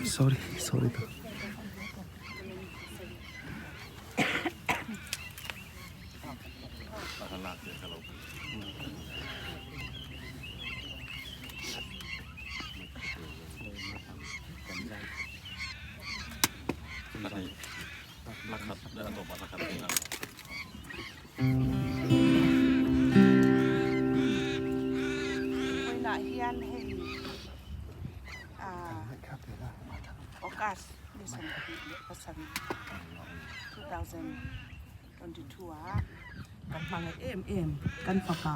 Sorry sorry to. Vawiinah hian hei ah August ni 27 2022 ah kan hmangaih em em kan fapa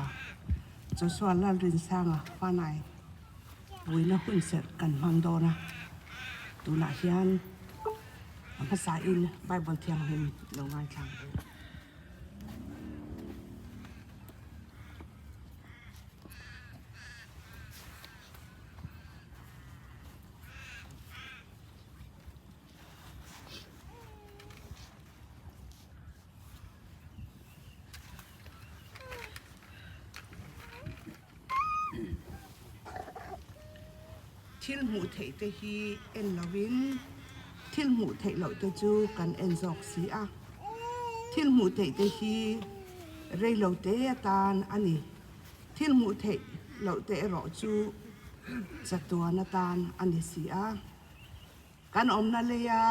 Joshua Lalrinsanga Fanai Vuina hun serh kan hmang dawn a, tunah hian a hmasain Bible Thianghlim lo ngaithla ang u. Thil hmuh theih te hi en lovin thil hmuh theih loh te chu kan en zawk si a. Thil hmuh theih te hi rei lo te atan a ni. Thil hmuh theih loh te erawh chu chatuan atan a ni si a. Kan awmna leia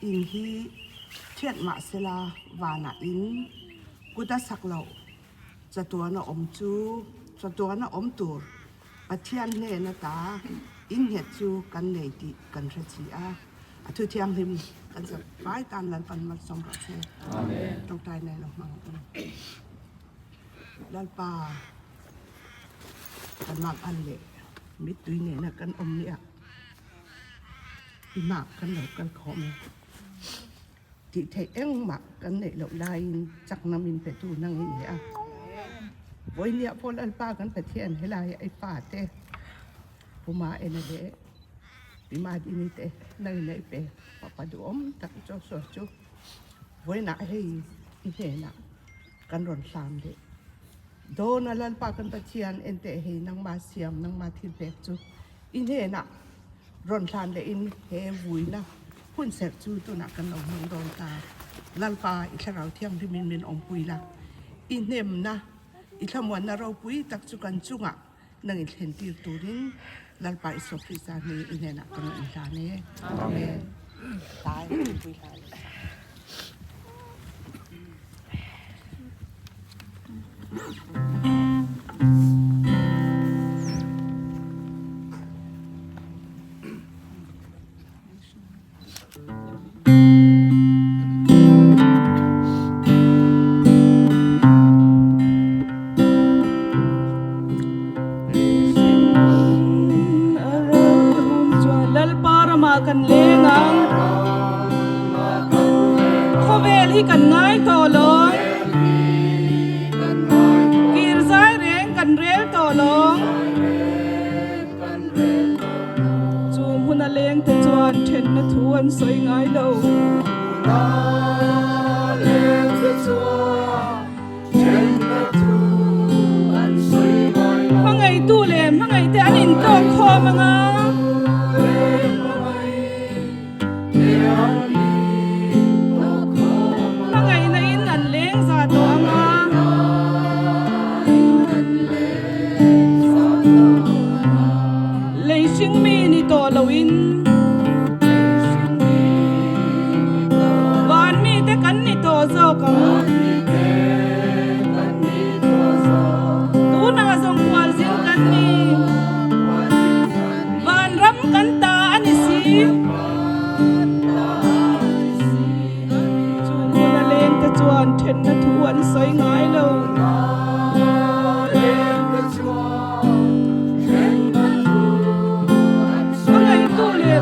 in hi thiat mah sela vanah in kut a sak loh chatuana awm chu chatuana awm tur Pathian hnen ata in nghet chu kan nei tih kan hre chi a, a thu thianghlim kan zak vai tan Lalpan malsawm rawh se. Tawngtai nei lo hmang ang u. Lalpa kan mak an leh mittui nena kan awm nia. I mah kan lo kal khawm e. Tih theih engmah kan neih loh laiin chakna min petu nang i ni a. Vawinia pawh Lalpa kan Pathian helai i fate Puma ena leh Pima Dini te nangin a i pe fapa duhawm tak Joshua chu vawiinah hei i hnenah kan rawn hlan leh dawn a. Lalpa kan Pathian enteh hei nangmah siam nangmah thil pek chu I hnenah rawn hlan leh in he vuina hun serh chu tunah kan lo hmang dawn ta. Lalpa i Thlarau Thianghlim in min awmpui la, i hnemna, i thlamuanna ropui tak chu kan chungah nang in thlen tir turin Lalpa Isua Krista hming i hnenah ka rawn inhlan e. Amen. Tlai ropui hla leh sak. Lalpa ramah kan leng ang. Khawvel hi kan ngai tawh lo. Kir zai reng kan rel tawh lo. Chu hmun a leng te chuan thenna thu an sawi ngai lo. Hmangaihtu leh hmangaihte an intawk khawm ang a. Hmangaihna in an leng za tawh ang a. Lei hringmi ni tawh loin van mite kan ni tawh zawk ang. Tunah zawng khualzin kan ni. Vanram kan ta a ni si. Chu hmun a leng te chuan thenna thu an sawi ngai lo. Hmangaihtu leh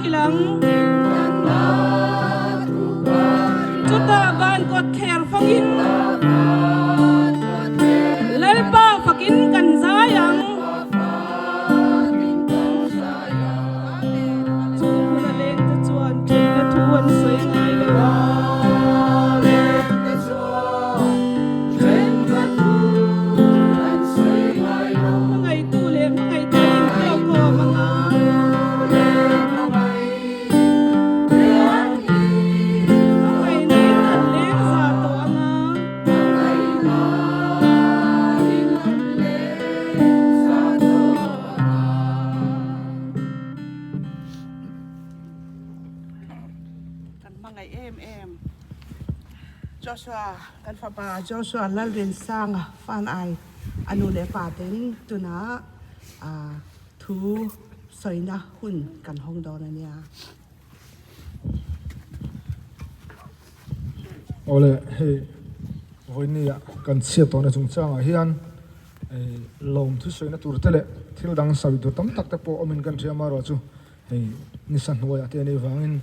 hril ang. Chutah van kawt thler fangin Lalpa fakin kan zai ang. Chu hmun a leng te chuan thenna thu an sawi ngai lo. Hmangaihtu leh hmangaihte an intawkawm ang a. Hmangaihna in an leng za tawh ang a. Kan hmangaih em em Joshua kan fapa Joshua Lalrinsanga fan ai a nu leh pa ten tunah thu sawina hun kan hawng dawn a nia. Awle hei vawinia kan chhiat tawhna chungchangah hian lawm thusawi tur te leh thil dang sawi tur tam tak te pawh awmin kan hria amaherawh chu hei nisa hnuaiah te anih vangin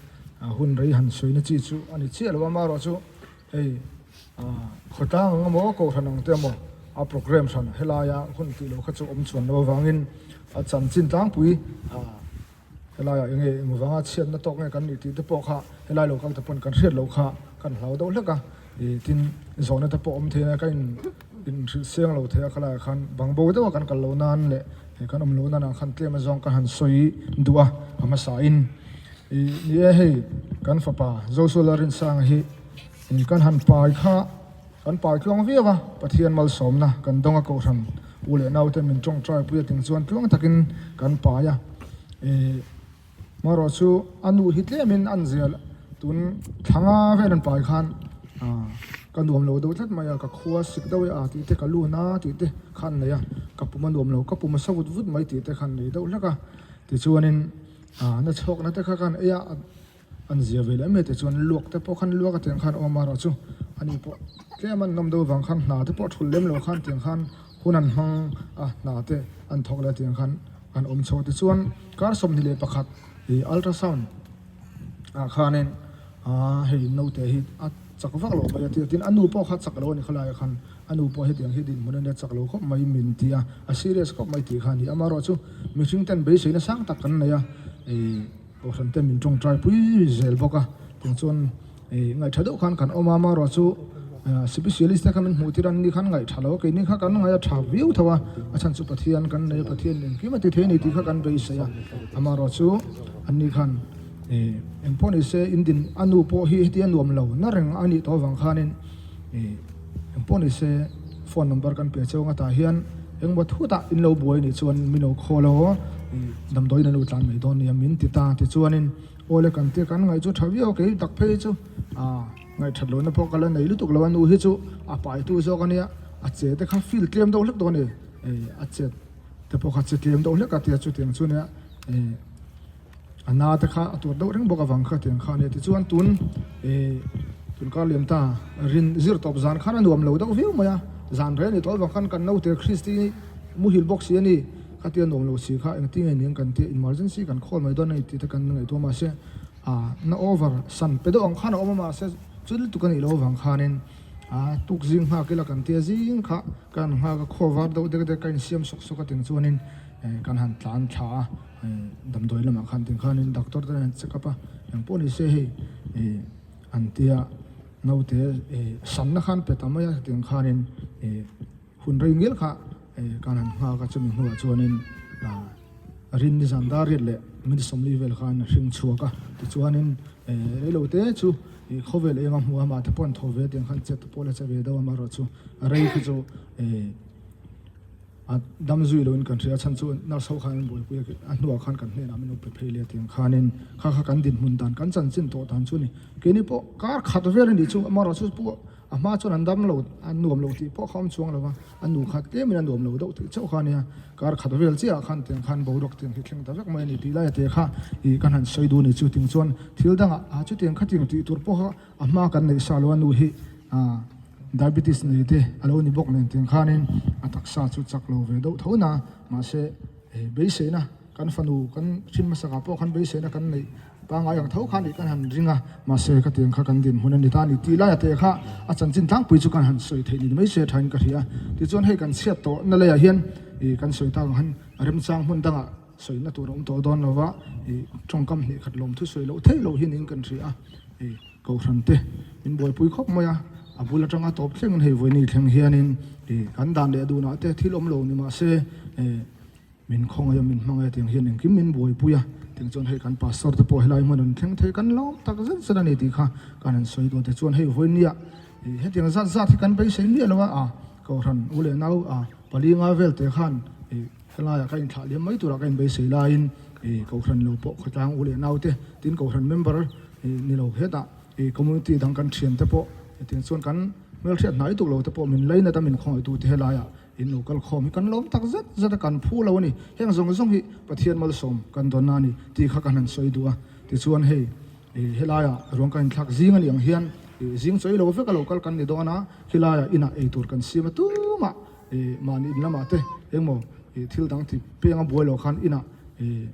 hun rei han sawina chi chu a ni chiah lo a amaherawh chu hei khawtlang ang emaw kohhran ang te emaw a programme hran helaia hun tih loh kha chu awm chuan loh avangin a chanchin tlangpui. Helaiah enge eng vanga chhiatna tawk nge kan nih tih te pawh kha helai lo kal te pawn kan hriat loh kha kan hlau deuh hlek a, ih tin zawhna te pawh awm thei a ka in inhrilh siang lo thei a khalaiah khan bang bo deuha kan kal loh nan leh he kan awm loh nan ah khan tlem azawng ka han sawi duh a a hmasa in ih ni e hei kan fapa Joshua Lalrinsanga hi ih kan han pai kha kan pai tluang viau a Pathian malsawmna kan dawng a kohhran u leh naute min tawngtai pui a ting chuan tluang takin kan pai a ih marawh chu a nu hi tlemin an zial tun thlanga vel an pai khan ah ka nuam lo deuh tlat mai a ka khua sik deuh e a tih te ka lun a tih te kha an nei a ka pum a nuam lo ka pum a sa vut vut mai tih te kha an nei deuh hlek a tichuanin ah na chhawkna te kha khan ei a. An zia ve leh mai te chuan luak te pawh khan luak a tiang khan awm a rawh chu ani pawh tlem an nawm deuh vang khan hna te pawh thul lem lo khan tiang khan hun an hmang a hna te an thawk leh tiang khan an awm chho tichuan kar 21 ih ultrasound ah khanin aaa hei naute hi a chak vak loh mai a tia tin a nu pawh kha chak lo a ni khalai ah khan a nu pawh hetiang hi dinhmun a nia chak lo khawp mai min ti a a serious khawp mai tih kha a ni amaherawhchu chu mihring ten beiseina sang tak kan nei a ih. Kohhran te min tawngtai pui zel bawk a, tiang chuan ih ngaihtha deuh khan kan awm a, amaherawh chu specialist te kha min hmuh tir a, an ni khan ngaihtha lo a, keini kha kan ngaih a tha viau tho a, a chhan chu Pathian kan nei a, Pathian engkim a ti thei a ni tih kha kan beisei a, amaherawh chu an ni khan ih engpawh ni se in din a nu pawh hi heti a nuam lo na reng a nih tawh avang khanin ih engpawh ni se phone number kan pe cheu ang atah hian engmaw thutah in lo buai nih chuan min lo call a damdawiin an lo tlan mai dawn nia min ti ta tichuanin awle kan tia kan ngaih chu tha viau kei tak phei chu ah ngaih that lohna pawh ka la nei lutuk lo a nu hi chu a paitu zawk ania a che te kha feel tlem deuh hlek dawn a ni a che te pawh kha che tlem deuh hlek a tia chutiang chu nia. A na te kha a tuar deuh reng bawk avang kha tiang kha a nia. Tichuan tun ih tun kar liam ta rin zir tawp zan khan a nuam lo deuh viau mai a, zan rei a ni tawh avang khan kan naute Christy muhil bawk si a ni. Khatia nuam lo si kha engtin nge ning kan tia emergency kan call mai dawn a ni tih te kan ngaihtuah mahse ah na over san pe deuh ang khan a awm a mahse chu lutuk a nih loh avang khanin ah tuk zing nghak ila kan tia zing kha kan nghak a khaw var deuh dek dek ka insiam sawk sawk a ting chuanin kan han tlan thla a. Damdawi lamah khan tin khanin doctor te an check up a eng pawh ni se hei ih an tia naute ih sanna khan pe ta mai a tiang khanin ih hun rei ngial kha ih kan han nghak a chumi hnuah chuanin ah rin ni zan dar riat leh minute 40 vel khan a hring chhuak a tichuanin ih reilote chu ih khawvel enga hmuh a mahte pawh an thaw ve tiang khan chet te pawh la che ve deuh a amaherawhchu chu a rei khi chu ih. A dam zui loin kan hria chhan chu nurse ho khan an buaipui a, a hnuah khan kan hnenah min lo pe phei leh tiang khanin kha kha kan dinhmun dan kan chanchin tawh dan chu a ni. Keini pawh kar khat vel a nih chu amaherawhchu chu pawh a hma chuan an dam lo an nuam lo tih pawh kha awm chuang lo va, a nu kha tlemin a nuam lo deuh tih chauh kha a nia, kar khat vel chiahah khan tiang khan boruak tiang hi thleng ta vek mai a ni tih laia te kha ih kan han sawi duh a ni chu tiang chuan thil dangah ah chutiang khatiang tih tur pawh kha a hma kan neih sa lo a nu hi ah. Diabetes nei te a lo ni bawk nen tiang khanin a taksa chu chak lo ve deuh tho na mahse beiseina kan fanu kan hrim hmasakah pawh khan beiseina kan neih pangngai ang tho kha nih kan han ring a, mahse khatiang kha kan dinhmun a ni ta a ni tih laia te kha a chanchin tlangpui chu kan han sawi theih ni mai se thain ka hria. Tichuan hei kan chhiat tawh na leiah hian ih kan sawi tak ang khan remchang hmun dangah sawina tur a awm tawh dawn lova ih tawngkam hnih khat lawm thu sawi loh theih loh hi niin kan hria a ih kohhran te min buaipui khawp mai a, a bul atanga tawp thlengin hei vawiini thleng hianin ih kan dan leh dunah te thil awm lo ni mahse ih Min khawngaih a, min hmangaih a tiang hian engkim min buaipui a, tiang chuan hei kan pastor te pawh helai hmun an thleng thei kan lawm tak zet zet a ni tih kha kan han sawi dawn te chuan hei vawinia ih hetiang zat zat hi kan beisei miah lo a, a kohhran u leh nau a pali nga vel te khan ih helaiah ka inthlah liam mai turah ka inbeisei laiin ih kohhran lo pawh khawtlang u leh nau te tin kohhran member ih ni lo hetah ih community dang kan thian te pawh hetiang chuan kan hmelhriat hnai tuk lo te pawh min lainat a min khawngaih tu te helaiah In lo kal khawm hi kan lawm tak zet zet a, kan phu lo a ni. Heng zawng zawng hi Pathian malsawm kan dawnna a ni tih kha kan han sawi duh a. Tichuan hei ih helaiah ruang kan inthlak zing a nih ang hian ih zing chawi lo vek a lo kal kan ni dawn a, khilaiah inah ei tur kan siam a tumah ih mahni in lamah te engmaw ih thil dang ti peng a buai lo khan inah ih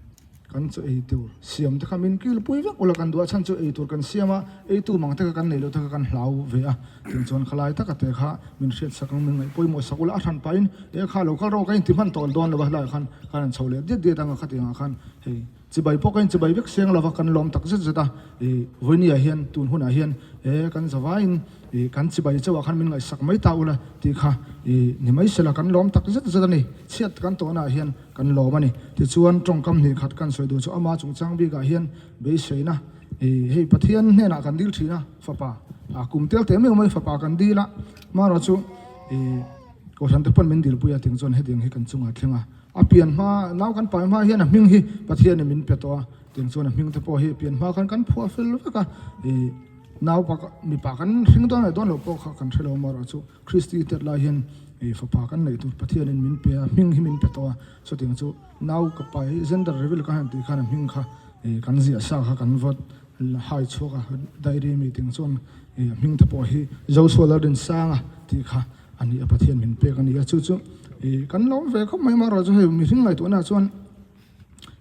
Kan chu ei tur siam te kha min kilpui vek ula kan duh a chhan chu ei tur kan siam a, ei tu mang te kha kan neih loh te kha kan hlau ve a, tin chuan khalai taka te kha min hriat sak ang min ngaih pawimawh sak ula a hran pahin e kha lo kal rawh ka inti hman tawh dawn lo a helaiah khan kan han chho leh diat diat ang a khatiangah khan hei chibai pawh ka inchibai vek seng lo va kan lawm tak zet zet a ih vawinia hian tun hunah hian e kan zavaiin Ih, kan chibai chauhah khan min ngaihsak mai ta ula tih kha ih ni mai sela kan lawm tak zet zet a ni. Chhiat kan tawhnaah hian kan lawm a ni. Tichuan tawngkam hnih khat kan sawi duh chu ama chungchang bikah hian beiseina ih hei Pathian hnenah kan dil thin a, fapa ah kum tel teh meuh mai fapa kan dil a, marawh chu ih Kohhran te pawn min dilpui a ting chuan hetiang hi kan chungah thleng a. A pian hma, nau kan pai hma hian a hming hi Pathianin min pe tawh a, tiang chuan a hming te pawh hi pian hma khan kan phuah fel vek a ih. Nau pa mipa kan hring dawn leh dawn loh pawh kha kan hre lo amarawh chu Kristi tet lai hian ih fapa kan neih tur Pathianin min pe a, hming hi min pe tawh a, chutiang chu nau ka pa hi gender reveal ka han tih khan a hming kha ih kan ziah sa kha kan vote hai chhuak a, diary meeting chuan ih a hming te pawh hi Joshua Lalrinsanga tih kha a ni a, Pathian min pek a ni a, chu chu ih kan lawm ve khawp mai amarawh chu hei mihring ngaihtuahna chuan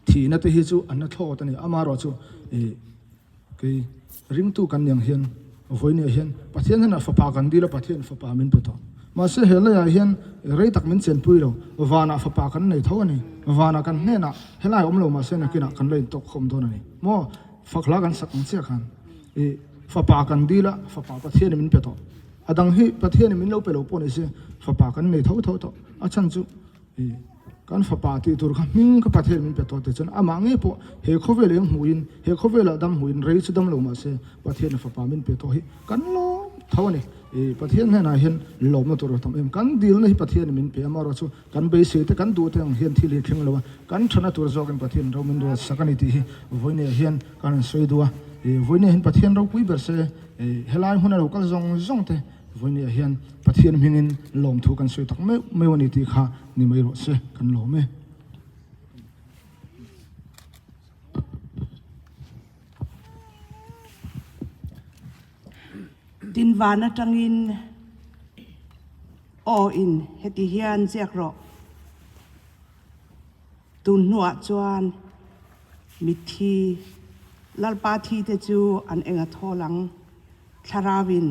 thihna te hi chu an la thlawt a ni, amarawh chu ih. Kei ringtu kan niang hian vawinia hian Pathian hian a fapa kan dil a, Pathian fapa min pe tawh. Mahse he leiah hian rei tak min chenpui lo, vanah fapa kan nei tho a ni. Vanah kan hnenah helai awm lo mahse nakinah kan la intawk khawm dawn a ni. Maw fak hla kan sak ang chiah khan i fapa kan dil a, fapa Pathianin min pe tawh. A dang hi Pathianin min lo pe lo pawh ni se fapa kan nei tho tho tawh. A chhan chu I kan fapa tih tur kha hming ka Pathian min pe tawh tih chuan amah ngei pawh he khawvel eng hmuhin he khawvelah dam hmuhin rei chu dam lo mahse Pathian fapa min pe tawh hi kan lawm tho a ni. I Pathian hnenah hian lawmna tur a tam em? Kan dilna hi Pathian min pe a, amaherawh chu kan beisei te kan duh te ang hian thil hi thleng lo a, kan thana tur zawkin Pathian ro min ruat sak a ni tih hi vawinia hian kan rawn sawi duh a. I vawinia hian Pathian ropui ber se i helai hmuna lo kal zawng zawng te Vawinia hian Pathian hmingin lawmthu kan sawi tak meuh meuh a ni tih kha ni mai rawh se, kan lawm e. Tin van atangin aw in heti hian ziak rawh. Tun hnuah chuan mitthi Lalpa thi te chu an eng a thawl ang. Thlarauin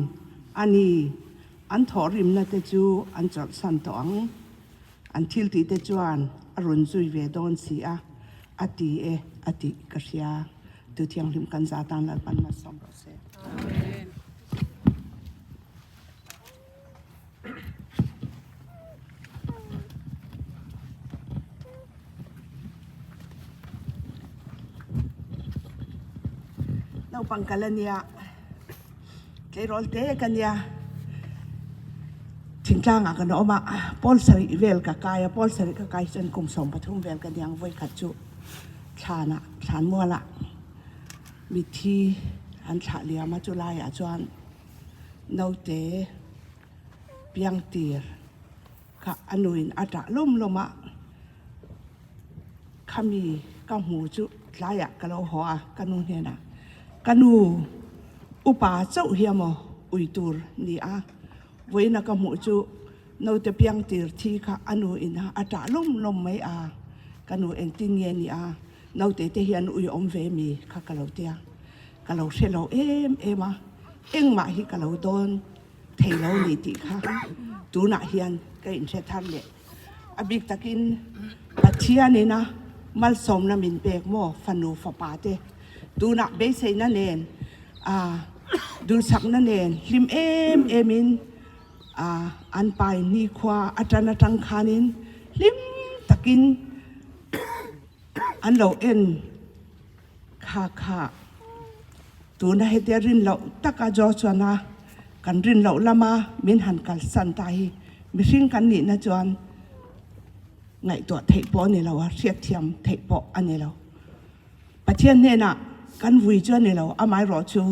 a ni, an thawhrimna te chu an chawlhsan tawh ang. An thiltih te chuan a rawn zui ve dawn si a, a ti e a tih ka hria. Tu Thianghlim kan za tan Lalpan malsawm rawh se. Amen. Naupang kal a nia, tleirawl te ka nia, thingtlangah kan awm a, pawl sarih vel ka kai a, pawl sarih ka kai chuan kum 13 vel ka niang vawikhat chu thlanah thlanmualah mithi an thlah liam a chulaiah chuan Naute piang tir kha a nuin a ṭah lawm lawm a, khami ka hmu chu tlaiah ka lo haw a, ka nu hnenah, Ka nu, upa chauh hi amaw ui tur ni a, vawiina ka hmuh chu naute piang tir thi kha a nuin a ṭah lawm lawm mai a. Ka nu engtin nge ni a, naute te hian ui awm ve mi kha ka lo tia. Ka lo hre lo em em a, engmah hi ka lo dawn thei lo ni tih kha tunah hian ka inhre thar leh. A bik takin Pathianin a malsawmna min pek maw fanu fapa te tunah beiseina nen duhsakna nen hlim em emin an pai nikhua atan atang khanin hlim takin an lo en kha kha. Tuna hetia rin loh taka Joshua-na kan rin loh lama min han kalsan ta hi mihring kan nihna chuan ngaihtuah theih pawh a ni lo a, hriatthiam theih pawh a ni lo. Pathian hnenah kan vui chu a ni lo, amaherawh chu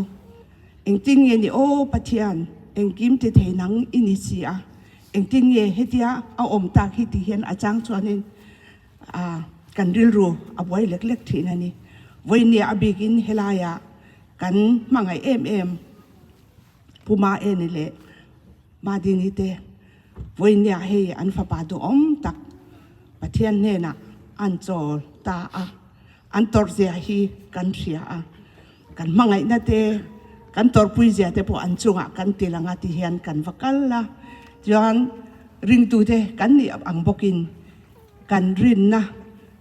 engtin nge ni aw Pathian, engkim ti thei nang i ni si a, engtin nge hetia a awm tak hi ti hian a chang chuanin A, kan rilru a buai lek lek thin a ni. Vawinia a bikin helaiah kan hmangaih em em Pu Maeni leh Madini te vawinia hei an fapa duhawm tak Pathian hnenah an chawl ta a, an tawrhzia hi kan hria a, kan hmangaihna te kan tawrhpuizia te pawh an chungah kan ti lang a ti hian kan va kal a, chuan ringtute kan nih ang bawkin Kan rinna,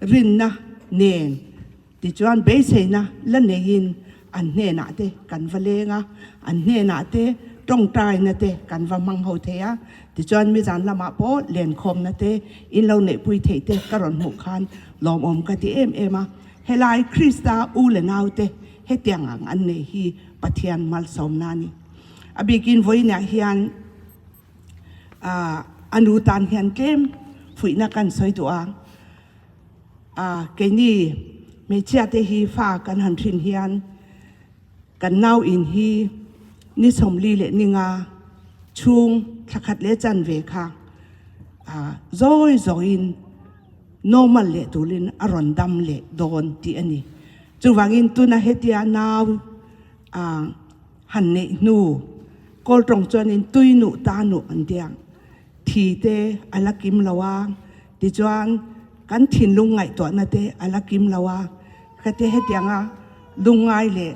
rinna nen tichuan beiseina la neiin an hnenah te kan va leng a, an hnenah te tawngtaina te kan va hmang ho thei a, tichuan mizan lamah pawh lenkhawmna te in lo neihpui theih te ka rawn hmuh khan lawmawm ka ti em em a, helai Krista u leh nau te hetiang ang an nei hi Pathian malsawmna a ni. A bikin vawiinah hian. A nu tan hian tlem fuihna kan sawi duh a, keini hmeichhia te hi fa kan han hrin hian kan nau in hi ni 40 leh ninga chhung thla khat leh chanve kha zawi zawiin normal leh turin a rawn dam leh dawn tih a ni. Chuvangin tuna hetia nau Han neih hnu kawl tawng chuanin tui nuh ta nuh an ti ang. Thi te a la kim lo a, tichuan kan thinlung ngaihtuahna te a la kim lo a, ka ti hetianga lungngai leh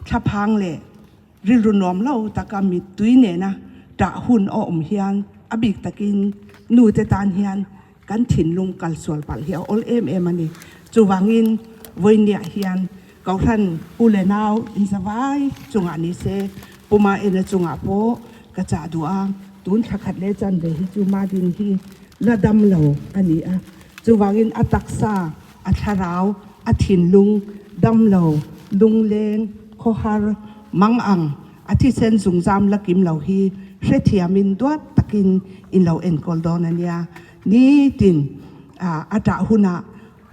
thlaphang leh rilru nuam lo taka mittui nena ṭah hun a awm hian a bik takin nu te tan hian Kan thinlung kal sual palh hi a awl em em a ni. Chuvangin vawinia hian Kohhran u leh nau inzavai chungah ni se, Puma ena chungah pawh ka chah duh a, tun thla khat leh chanve hi chu Madin hi la dam lo a ni a. Chuvangin a taksa, a thlarau, a thinlung dam lo, lungleng, khawhar, mang ang, a thisen zungzam la kim lo hi hrethiamin duat takin in lo enkawl dawn a nia. Nitin a ṭah hunah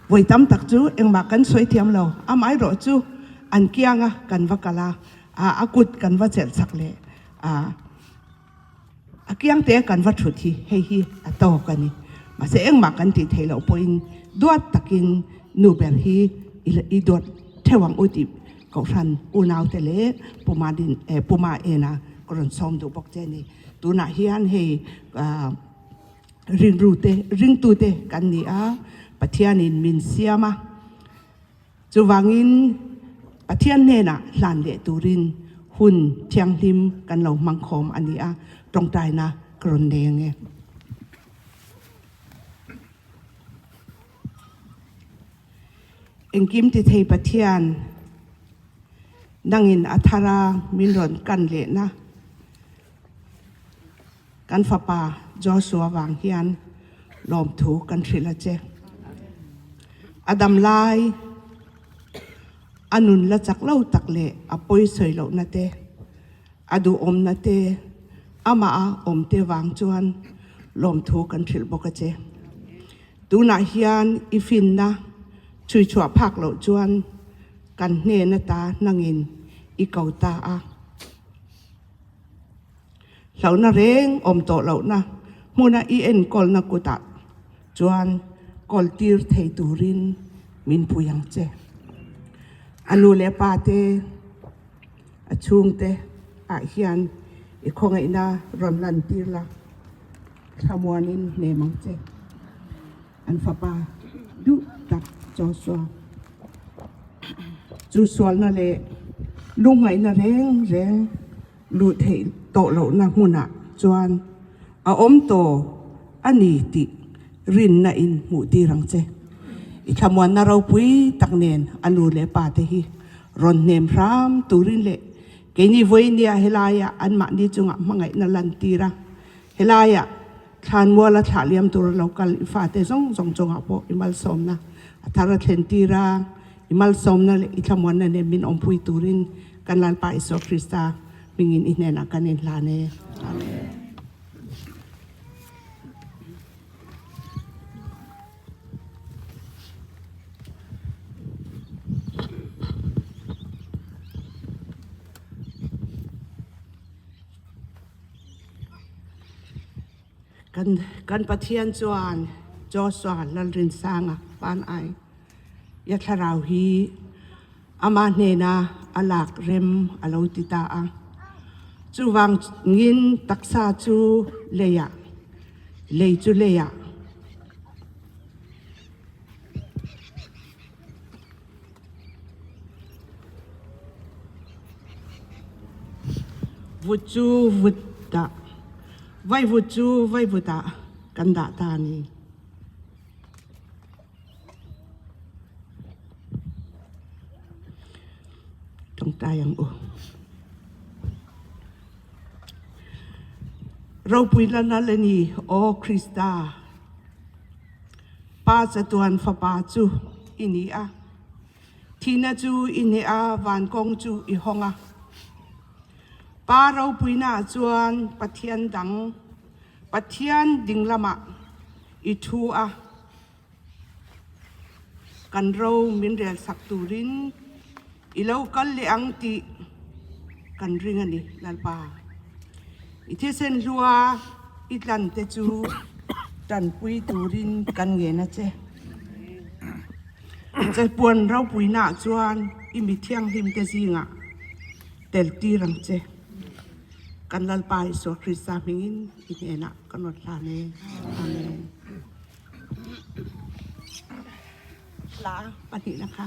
vawi tam tak chu engmah kan sawi thiam lo, amaherawh chu an kianga kan va kal a, a kut kan va chelh chak leh a kiang te kan va thut hi hei hi a tawk a ni. Mahse engmah kan tih theih loh pawhin duat takin nu ber hi i duat theuh ang u tih Kohhran unaute leh Puma din Puma ena ka rawn sawm duh bawk che a ni. Tunah hian hei ringrute ringtute kan ni a, Pathianin min siam a, chuvangin Pathian hnenah hlan leh turin hun thianghlim kan lo hmang khawm a ni a, tawngtaina ka rawn nei ang e. Engkim ti thei Pathian, nangin a thara min rawn kan lehna. Kan fapa Joshua vang hian lawmthu kan hrilh a che. A dam lai a nun la chak lo tak leh a pawi sawi lohna te, a duhawmna te, amah a awm te vang chuan lawmthu kan hrilh bawk a che. Tunah hian i finna chhui chhuah phak loh chuan kan hnen ata nangin i ko ta a. Hlauhna reng awm tawh lohna hmuna i enkawlna kutah chuan kawl tir thei turin min pui ang che. A nu leh pa te, a chhungte ah hian i khawngaihna rawn lan tir la, thlamuanin hnem ang che. An fapa duh tak Joshua chu sualna leh lungngaihna reng reng luh theih tawh lohna hmunah chuan a awm tawh a ni tih rinna in hmuh tir ang che. I thlamuanna ropui tak nen a nu leh pa te hi rawn hnem hram turin leh keini vawinia helaia anmahni chungah hmangaihna lantir a, helaia Thlanmuala thlah liam tur a lo kal i fate zawng zawng chungah pawh i malsawmna a thar a thlen tir a, i malsawmna leh i thlamuanna nen min awmpui turin kan Lalpa Isua Krista hmingin i hnenah kan inhlan e. Amen. Kan kan Pathian chuan Joshua Lalrinsanga pan ai ya thlarau hi ama hnena a lak rem a lo ti ta a. Chuvangin taksa chu leiah lei chu leiah Vut chu vut dah, vaivut chu vaivut ah kan dah ta a ni. Tawngtai ang u. Ropui la nal a ni, Aw Krista. Pa chatuan fapa chu i ni a, thihna chu i hneh a, van kawng chu i hawng a. Pa ropuinaah chuan Pathian dang, Pathian ding lamah i thu a, kan ro min relsak turin i lo kal leh ang tih kan ring a ni, Lalpa. I thisen hlua i tlan te chu tanpui turin kan ngen a che. Chapuan ropuinaah chuan i mi thianghlim te zingah tel tir ang che. Kan Lalpa Isua Krista hmingin i hnenah ka rawn hlan e. Amen. Hla pahnihna kha.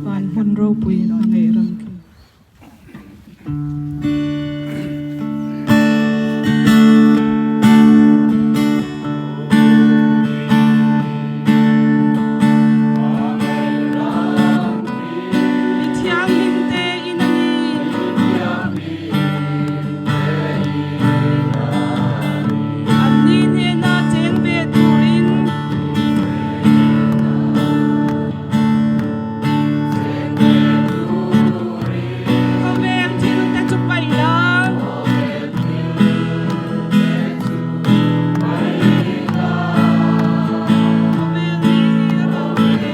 Van hmun ropui hmangaih ram khi. Mi thianghlim te in a ni. Anni hnena cheng ve turin khawvel thil te chu paih la. Khawvel ni hi a ral ve.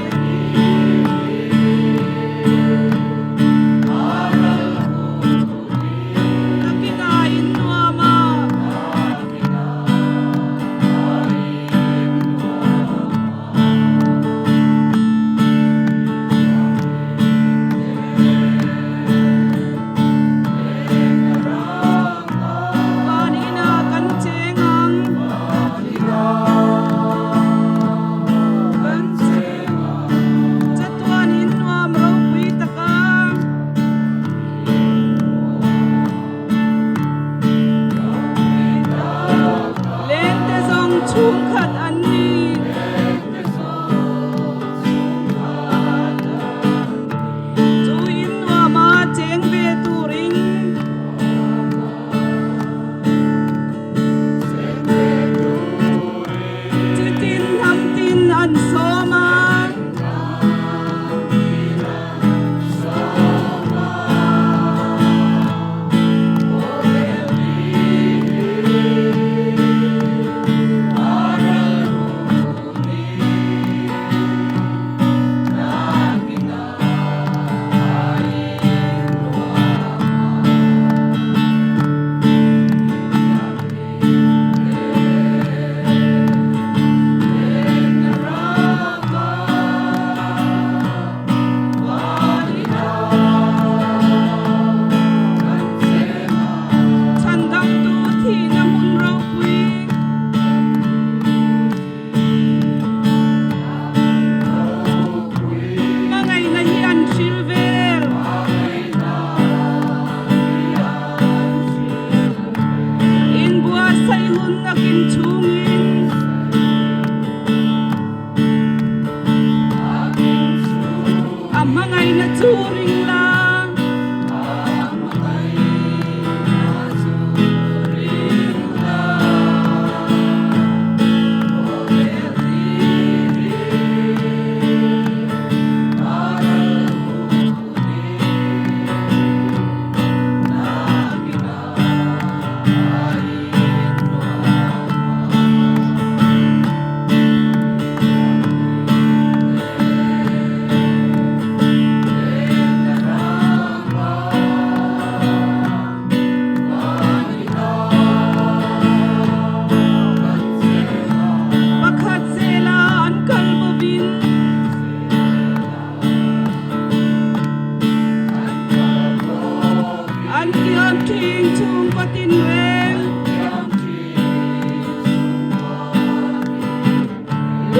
Nakinah in nuam a. Van inah kan cheng ang. Chatuan in nuam ropui tak a. Lente zawng chhungkhat an ni. Chu in nuam a cheng ve turin. Chitin hnam tin an sawm a.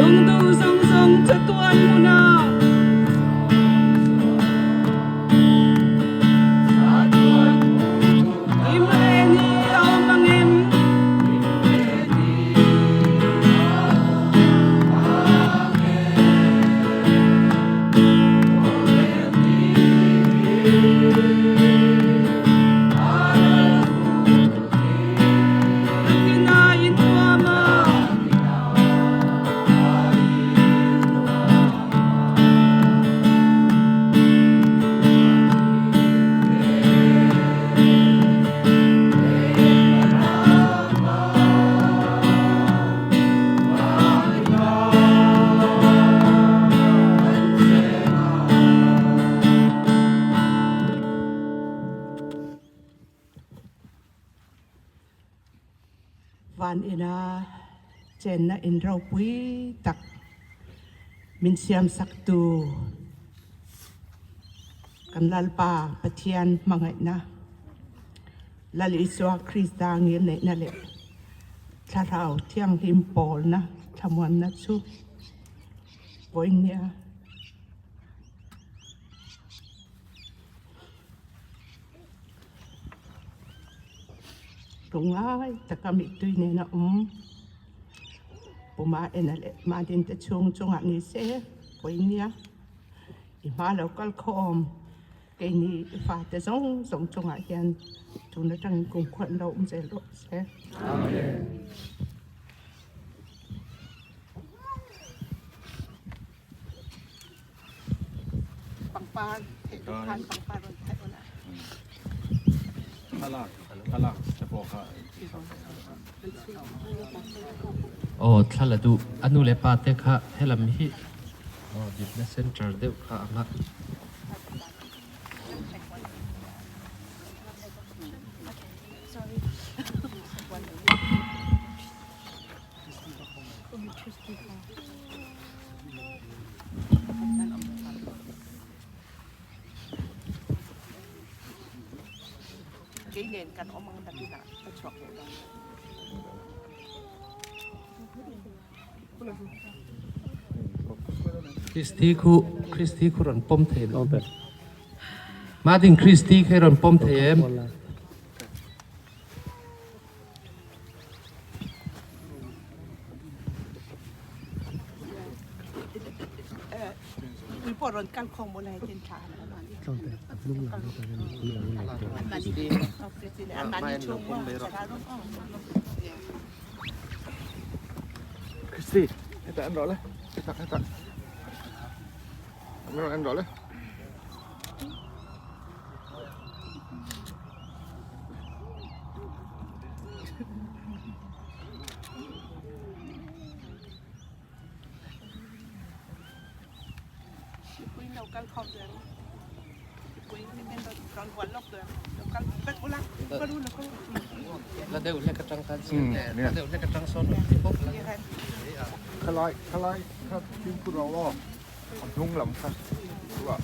Lungduh zawng zawng chatuan hmunah. Hlim leh ni a awm ang em? Nakinah in tuam a. Van ina chenna in ropui tak min siamsaktu kan Lalpa Pathian hmangaihna Lal Isua Krista ngilneihna leh Thlarau Thianghlim pawlna thlamuanna chu vawinia. Lungngai taka mittui nen a awm. Puma ena leh Madin te chhung chungah ni se vawinia i hma lo kal khawm keini i fate zawng zawng chungah hian tun atangin kumkhuan lo awm zel rawh se. Pangpar theih duh khan pangpar rawn theih ula. Thlalak thlalak te pawh kha Aw thla la duh a nu leh pa te kha helam hi aw dipna center deuh kha ang a. Kei nen kan awm ang nakinah ka chhuak leh dawn. Christy khu Christy khu rawn pawm thei lo. Madin Christy kha i rawn pawm thei em? Christy, hetah en rawh le, hetah hetah en rawh le. La deuh hlek atang khan siam teh la deuh hlek atang sawn rawn ti bawk la. Khalai khalai kha fimkhur rawh aw. A hnung lam kha chu a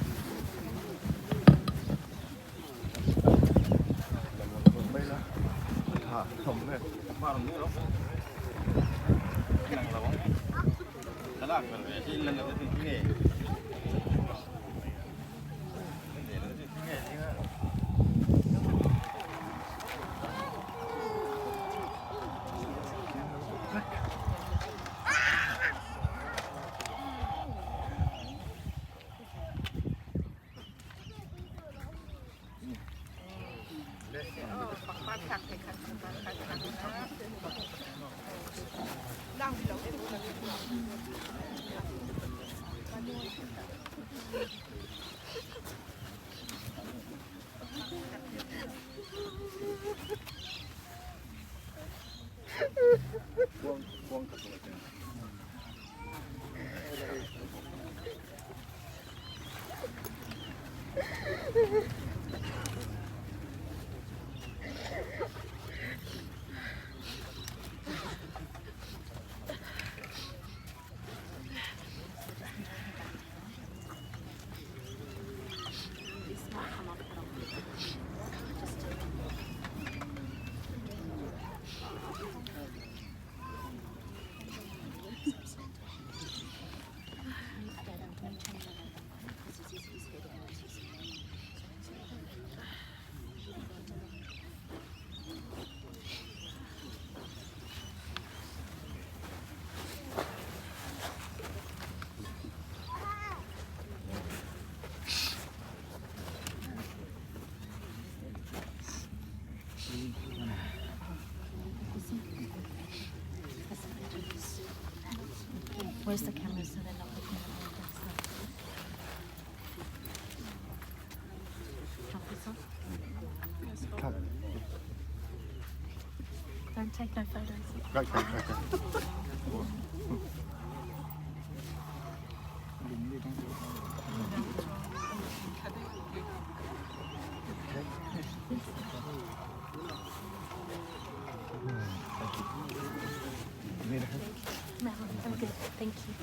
Where's the camera so they're not looking at all that stuff? Drop this off. Don't take no photos. No, I'm good. Thank you.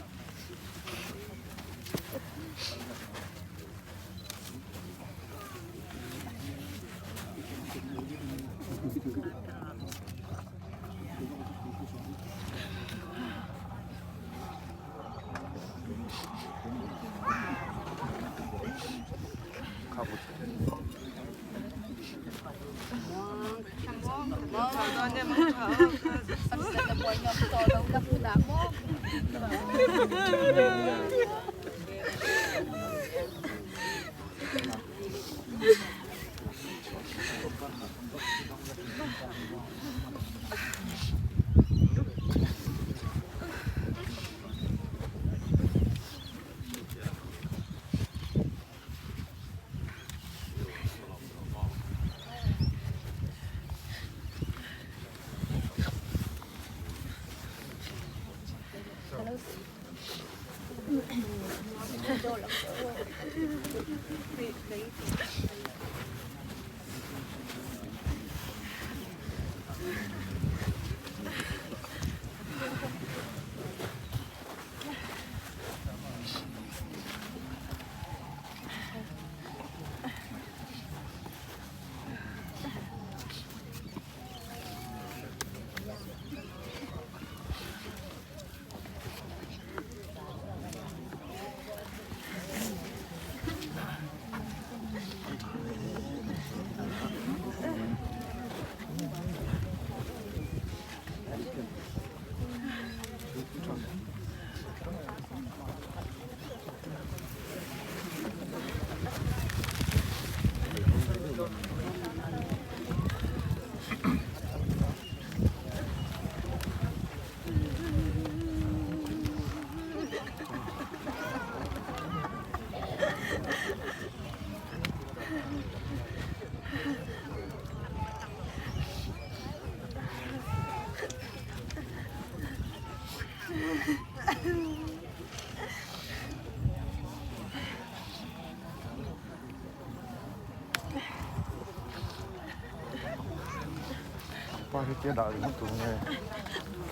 Pa hi tia dah ringawt tur nge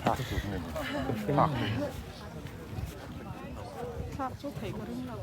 thlak tur nge ni thlak tur Thlak chu theih ka ring lo.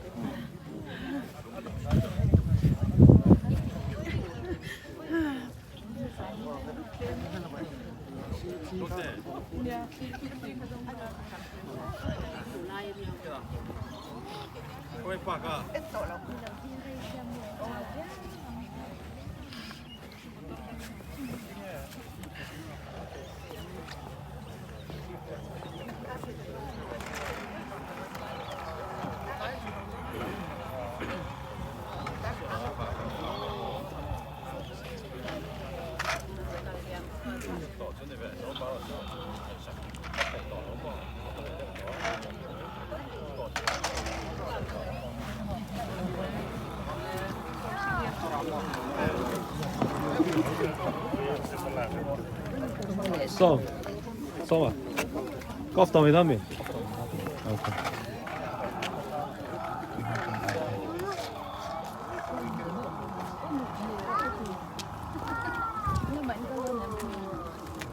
Sawm. Sawm ah. Cough tawh mai ta mi? Okay.